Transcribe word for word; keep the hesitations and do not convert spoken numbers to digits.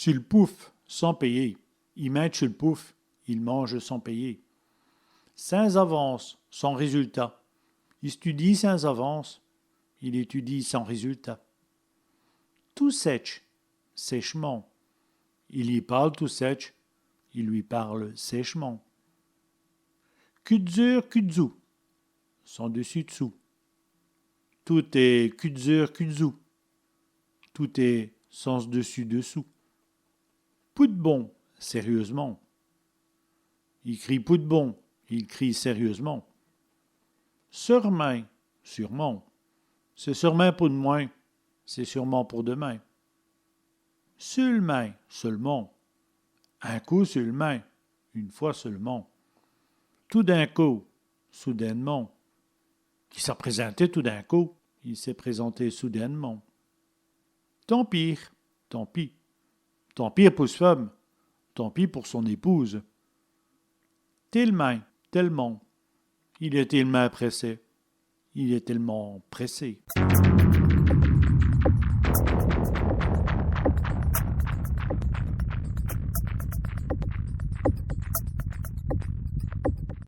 Su l' pouf, sans payer. I mindje su l' pouf, il mange sans payer. Sins avance, sans résultat. I studîye sins avance, il étudie sans résultat. Tout sètch, sèchement. I lî pârle tout sètch, il lui parle sèchement. Cu d'zeûr, cu d'zous, sans dessus dessous. Tout èst cu d'zeûr, cu d'zous. Tout est sens dessus dessous. Pou d' bon, sérieusement. I crîye pou d' bon, il crie sérieusement. Seûrmint, sûrement. C'èst seûrmint pou d'mwin, c'est sûrement pour demain. Seûlmint, seulement. In côp seûlmint, une fois seulement. Tout d'in côp, soudainement. I s'a présinté tout d'in côp, il s'est présenté soudainement. Tant pîre, tant pis. Tant pîre pou s' feume, tant pis pour son épouse. Télemint, tellement. Il èst télemint prèssé. Il est tellement pressé.